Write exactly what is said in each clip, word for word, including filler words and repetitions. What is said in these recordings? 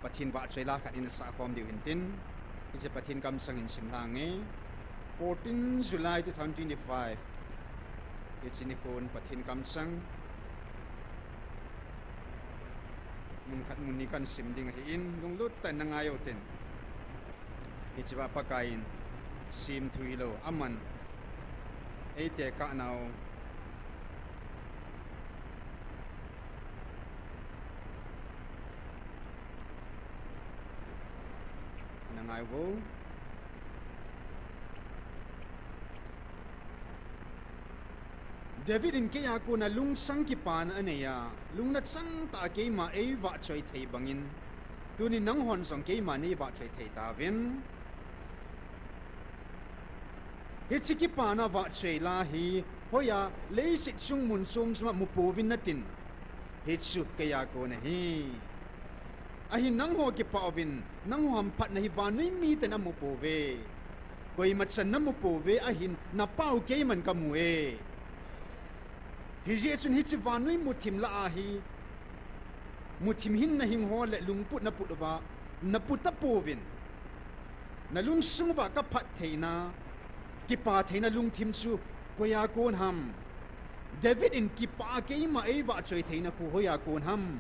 Pathen vahchoi la khat in asah khom diu hin tin, hiche Pathen kamsang hin sim lhange. Fourteen July two thousand twenty-five. Hiche nikhon Pathen kamsang mun khat mun ni kan sim ding ahin, lunglut tah in na ngai u tin. Hiche va Pakai in semthu hilou, aman eite kah nau na ngai uvo. David in keiya kona lungsang kipana anei a, lungna chang tah a keima eivahchoi thei bangin, tunin nanghon jong keima neivahchoi thei tauvin. Hiche kipana vahchoi la hi hoiya leiset chung mun chom chom a mu pouvin natin, hichu keiya kon ahi. Ahin nangho kipah uvin, nangho hamphatna hi vannoi miten amu pouve. Koima chan namu pouve, ahin napau keiman kamu e. Hijeh chun hiche vannoi muthim lah a hi, muthim hinna hing ho le lungput naput uva, naput tapouvin. Nalungsung uva kaphat theina, kipa theina lungthim chu koiya kon ham? David in kipah a keima eivahchoi theina khu hoiya kon ham?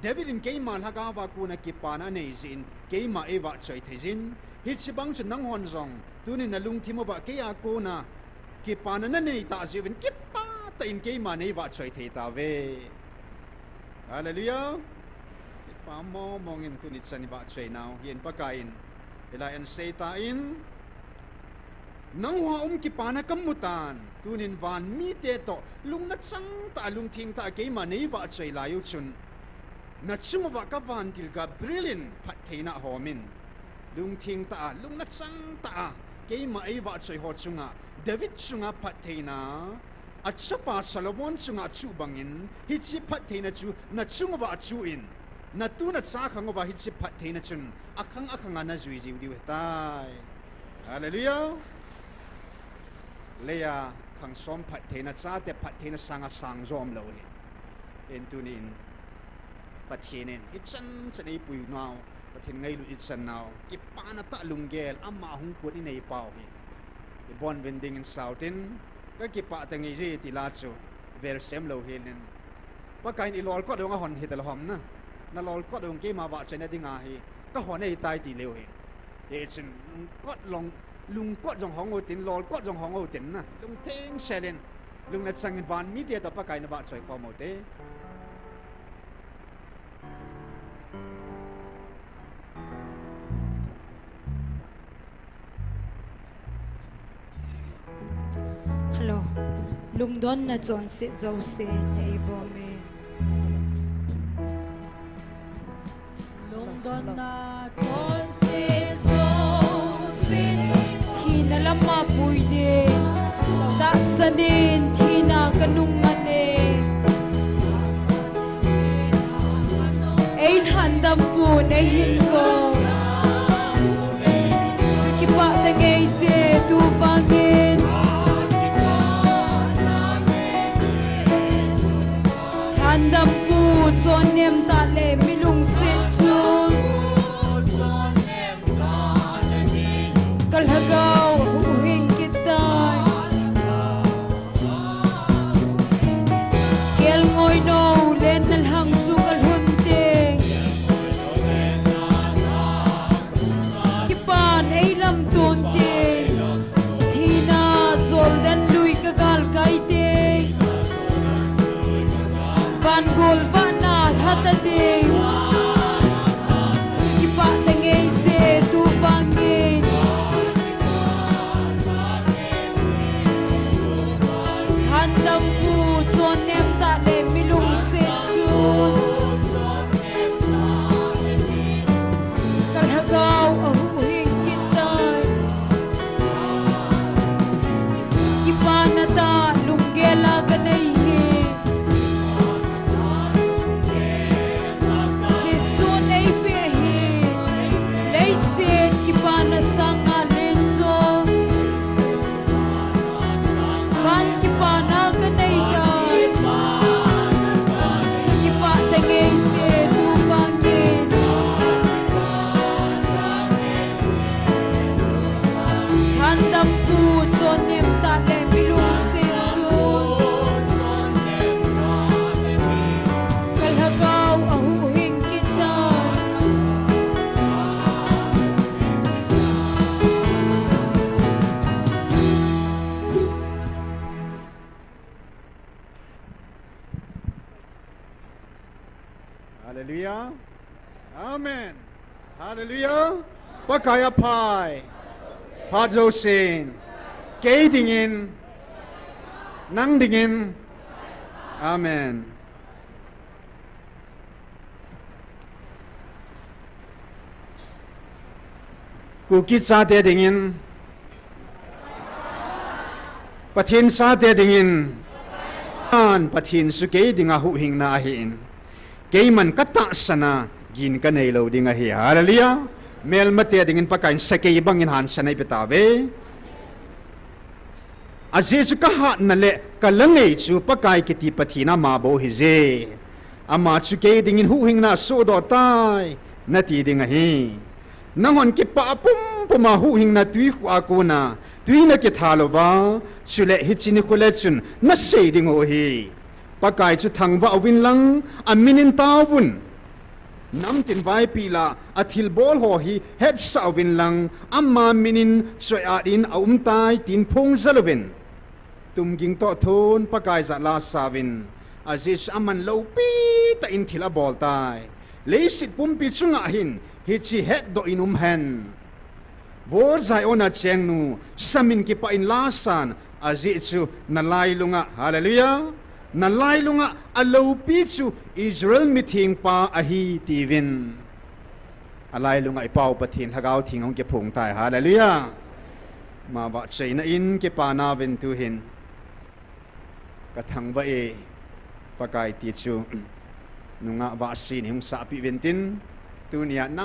David in keima lhagao va kona kipana anei jeh in keima eivahchoi thei jin, hiche bang chun nanghon jong tunin nalungthim uva keiya kona kipana nanei tah jeh uvin kipah tah in keima neivahchoi thei tauve. Hallelujah. Kipah mong mong in tuni chan ivahchoi nau hin Pakai in hilai a asei tan, nangho a um kipana kamu tan, tunin van mite toh lungna chang tah a, lungtheng tah a keima neivahchoi lai u chun, nachung uva kavantil Gabriel in phattheina ahom in, lungtheng tah a, lungna chang tah a keima eivahchoi ho chunga, David chunga phattheina, achapa Solomon chunga achuh bangin, hiche phattheina chu nachung uva achuh in, natu nacha khang uva hiche phattheina chun akhang akhang a najui jiu diu ahitai. Hallelujah. Leiya khang som phattheina, chate phattheina sanga sang jo umlou ahi. Ahin tunin Pathen in ichan chan eipui nau, Pathen ngailut ichan nau, kipana tah lunggel, ama hung kon inei pau hi ibon uvin dingin sao tin, kakipah tange ji ti la chu vel sem lou hel in. Pakai in ilolkot jong ahon hitalou ham na. Nalolkot jong keima vahchoina dinga hi kahon ahitai ti leu hin. Hichun lungkot jong, lungkot jong hong u tin, lolkot jong hong u tin na, lungtheng sel in, lungna chang in van mite toh Pakai navahchoi khom u te. Hello. Lungdonna chonset jouse neibom e. Lungdonna chonset jouse. Thina lama pui ding, tahsan in thina kanung man e. Eilhandam pon eihin kou. Kakipah tange ji e tuvangin. Lhandam pu chonnem tah le mi lungset chun, kalhagao ahuhhing kit tai. Kelngoi nou lenna lhang chu kalhun teng, kipan eilamton teng, thina Jordan lui kagalkai teng, vangol vahna lha Amen. Hallelujah. Pakai aphai. Phat jousen. Kei dingin. Nang dingin. Amen. Kuki chate dingin, Pathen chate dingin, an Pathen chu kei dinga huhhingna ahin. Keiman katahsan a, gin kanei lou ding ahi. Hallelujah. Melmate dingin Pakaiyin sakei bangin hansan eipe tauve. Ajeh chu kahatna le kalangei chu Pakai kiti Pathen ama bou ahije. Ama chu kei dingin huhhingna asohdoh tai, nati ding ahi. Nanghon kipah pumpuma huhhingna twikhuh a kona, twi nakithat louva, chule hiche nikho le chun nasei dingu ahi. Pakai chu thangvah uvin lang, aminin taovun. Namtin vaipil'a athilbol ho hi hetsah uvin lang, ama minin choi-at in aumtai tin phongjal uvin. Tumging toh thon Pakai jah la asauvin, ajeh chu aman loupi tah in thil abol tai. Leiset pumpi chunga hin hiche hetdoh in umhen. Vo Zion a chengnu, samin kipah in la asan, ajeh chu nalailunga, hallelujah, nalailunga aloupi chu Israel mithengpa ahi tiuvin. Alailunga ipau Pathen Lhagao Theng hung kiphong tai, hallelujah. Mavahchoina in kipana uvin tuhin. Kathangvah e, Pakai ti chu nungah vahsin hung sahpeh uvin tin, tunia